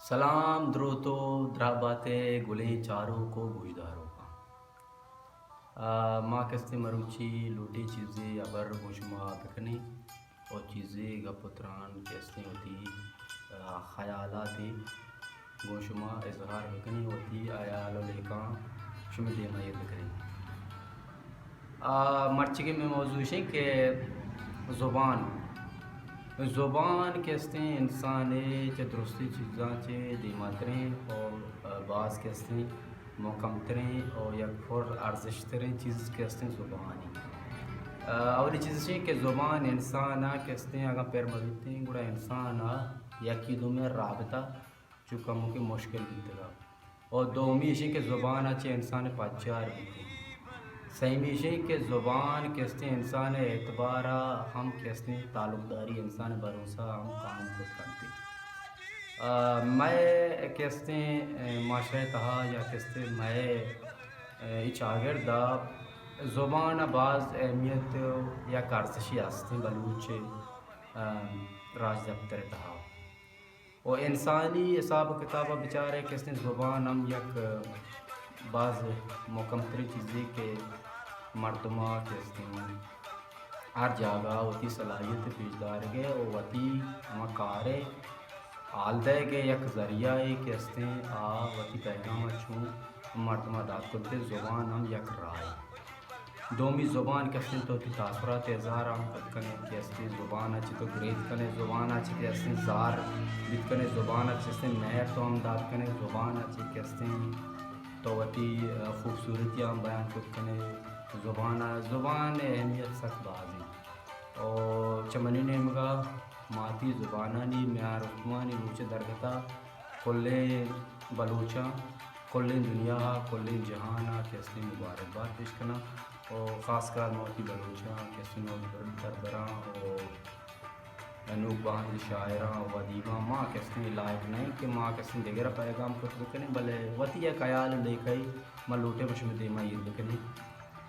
سلام، دروت ءُ دراہ بات ئے گلیں چاروک ءُ گوشداروکاں۔ آ، ما کہ استیں مروچی لوٹیں چیزے ہبر گوں شما بکنیں ءُ چیزے گپ ءُ تران کہ استیں وتی، آ، خیالاتے گوں شما اظہار بکنیں، وتی ہیال ءُ لیکہاں شمئے دیما ایر بکنیں۔ آ، مرچیگیں مئے موضوع اش انت کہ زبان۔ زبان کہ استیں انسان ءِ چہ درستیں چیزاں چہ دیماتریں ءُ، آ، باز کہ استیں محکمتریں ءُ یک پر ارزشتریں چیز کہ استیں زبان انت۔ آ، اولی چیز اش انت کہ زبان انسان ءَ کہ استیں اگاں پر مہ بیتیں گڑا انسان ءَ یکے دومی ءَ رابطہ چو کموکیں مشکل بیتگ ءُ دومی ایش انت کہ زبان ءَ چہ انسان ءِ پجار بیت۔ سیمی ایش انت کہ زبان کہ استیں انسان ءِ اعتبار ءَ ہم کہ استیں تعلقداری، انسان ءِ بھروسہ ءَ ہم قائم کت کنت۔ آ، مئے کہ استیں، آ، معاشرہ ءِ تہا یا کہ استیں مئے، آ، اے چاگرد ءَ زبان ءَ باز اہمیت ءُ یک ارزشے ہستیں بلوچ، آ، راجدپتر ءِ تہا۔ ءُ انسانی حساب ءُ کتاب ءَ بچارئے کہ استیں زبان ہم یک باز مھکم تریں چیزے کہ مردم ءَ کہ استیں ہر جاگہ ءَ وتی صلاحیت ءِ پیش دارگ ءِ ءُ وتی ہما کار ءِ حال دئیگ ءِ یک ذریعہ ئے کہ استیں آ وتی پیغام ءَ چوں مردم ءَ دات کنت۔ زبان ہم یک راہے۔ دومی زبان کہ استیں تو وتی تاثرات ءِ اظہار ہم کت کنئے کہ استیں زبان ءَ چہ تو گریت کنئے، زبان ءَ چہ کہ استیں زار بیت کنئے، زبان ءَ چہ استیں مہر تو ہم دات کنئے، زبان ءَ چہ کہ استیں تو وتی، آ، خوبصورتی ہم بیان کت کنئے۔ زبان ءَ، زبان ءِ اہمیت سک باز انت۔ ءُ چہ منی نیمگ ءَ ماتی زبانانی میارکمانی روچ ءِ درگت ءَ کلیں بلوچاں، کلیں دنیا ءَ، کلیں جہان ءَ کہ استیں مبارکباد پیش کناں ءُ خاص کار ما وتی بلوچاں کہ استیں نودربراں ءُ نوک باہند شاعراں ءُ ادیباں ما کہ استیں لائق نہ ایں کہ ما کہ استیں دگر ءَ پیغام کت بکنیں، بلے وتی یک ہیال ءُ لیکہے ما لوٹیں پہ شمئے دیما ایر بکنیں۔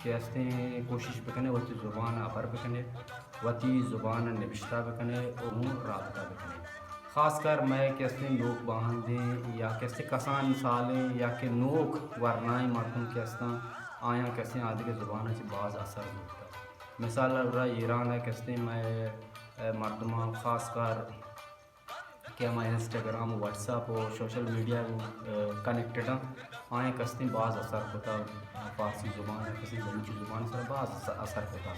کہ استیں کوشش بکنئے وتی زبان ءَ ہبر بکنئے، وتی زبان ءَ نبشتہ بکنئے ءُ ہوں رابطہ بکنئے۔ خاص کر مئے کہ استیں نوک باہندیں یا کہ استیں کسان سالیں یا کہ نوک ورنائیں مردم کہ استاں، آیاں کہ استیں آدگہ زبان ءَ چہ باز اثر زرتہ۔ مثال ءَ را ایران ءَ کہ استیں مئے، اے، مردماں خاص کر کہ ہما انسٹاگرام ءُ واٹس ایپ ءُ سوشل میڈیا گوں، آ، کنیکٹڈ آں، آیاں کہ استیں باز اثر کتہ، آ، فارسی زبان ءَ کہ استیں بلوچی زبان ءِ سرا باز اث-، اثر کتہ۔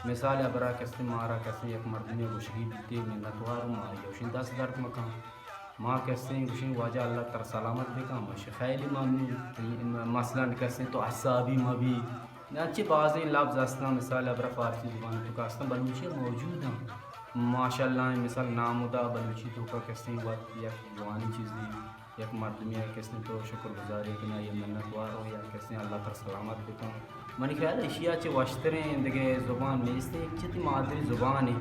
مثال ءَ ہبرا کہ استیں مارا کہ استیں یک مردمے گوشگی بیت ئے منتوار، ما آئی ءَ گوشیں دست درد مکن۔ ما کہ استیں گوشیں واجہ اللہ ترا سلامت بکن، ما شی خیلی ممنون۔ مثلاً کہ استیں تو حسابی مبی، انچیں بازیں لبز ہستاں، مثال ءَ ہبرا فارسی زبان ءِ توکا ہستاں، بلوچی ءَ موجود آں۔ ماشاءاللہ، مثال نامدا بلوچی ءِ توکا کہ استیں وت یک جوانیں چیزے، یک مردمے ءَ کہ استیں تو شکر گزاری کنئے یا منت وار ئے یا کہ استیں اللہ ترا سلامت بکن۔ منی خیال ءَ ایشی ءَ چہ وشتریں دگہ زبان نیست، یک چہ تئی مادری زبان ایں۔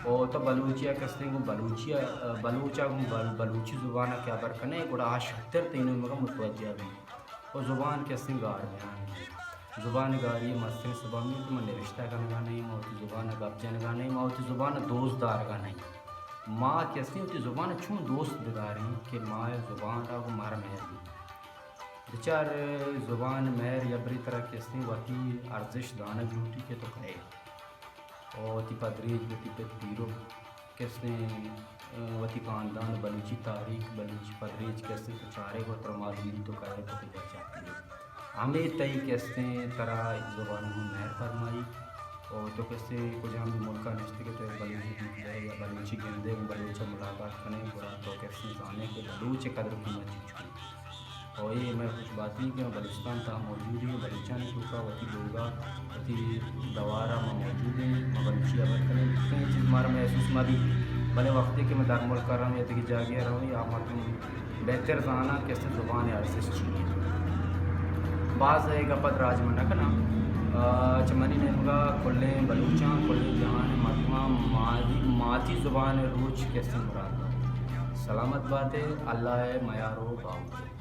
او تو بلوچی ءَ کہ استیں گوں بلوچی ءَ، بلوچ ءَ گوں بل-، بلوچی زبان ءَ کہ ہبر کنئے، گڑا آ شرتر تئی نیمگ ءَ متوجہ بیت۔ ءُ زبان کہ استیں گار بیان انت۔ زبان گاری ءِ مستریں سبب انت کہ ما نبشتہ کنگا نہ ایں، ما وتی زبان ءَ گپ جنگا نہ ایں، ما وتی زبان ءَ دوست دارگا نہ ایں۔ ما کہ استیں وتی زبان ءَ چون دوست بداریں کہ ما زبان ءَ گوں مھر مہر بیت۔ بچار زبان مہر یا برے ترا کہ استیں وتی ارزش دانگ لوٹی کہ تو کئے۔ ءُ وتی پدریچ، وتی پت پیرک کہ استیں، ءَ، وتی خاندان، بلوچی تاریخ، بلوچی پدریچ کہ استیں تو چارئے گوں ترا معلوم بیت تو کئے تو کجا چاپی ئے۔ ہمے تئی کہ استیں ترا زبان گوں مہر فرمائی۔ ءُ تو کہ استیں کجام بھی ملکا نشتگ ئے تو بلوچی گیت ئے یا بلوچی گندئے، بلوچ ءَ ملاقات کنئے، گڑا تو کہ استیں زانئے کہ بلوچ ءِ قدر ءُ قیمت چنچو انت۔ ءُ اے مئے خوش باتی کہ ما بلوچستان ءِ تہا موجود ایں، بلوچانی توکا وتی لوگا، وتی دوارا ما موجود ایں، ما بلوچی ہبر کنیں، کہیں چیز مارا محسوس مہ بیت، بلے وقتے کہ ما درملک ءَ رواں یا دگہ جاگہے ءَ رواں، آ مردم بہتر زاناں کہ استیں زبان ءِ ارزشت چی انت۔ باز اے گپ ءَ دراج من نہ کناں، آ، چہ منی نیمگا کلیں بلوچاں، کلیں جہان ءِ مردماں مادی، ماتی زبان ءِ روچ کہ استیں مراد بات۔ سلامت بات ئے، اللہ ءِ میار ءُ باہوٹ۔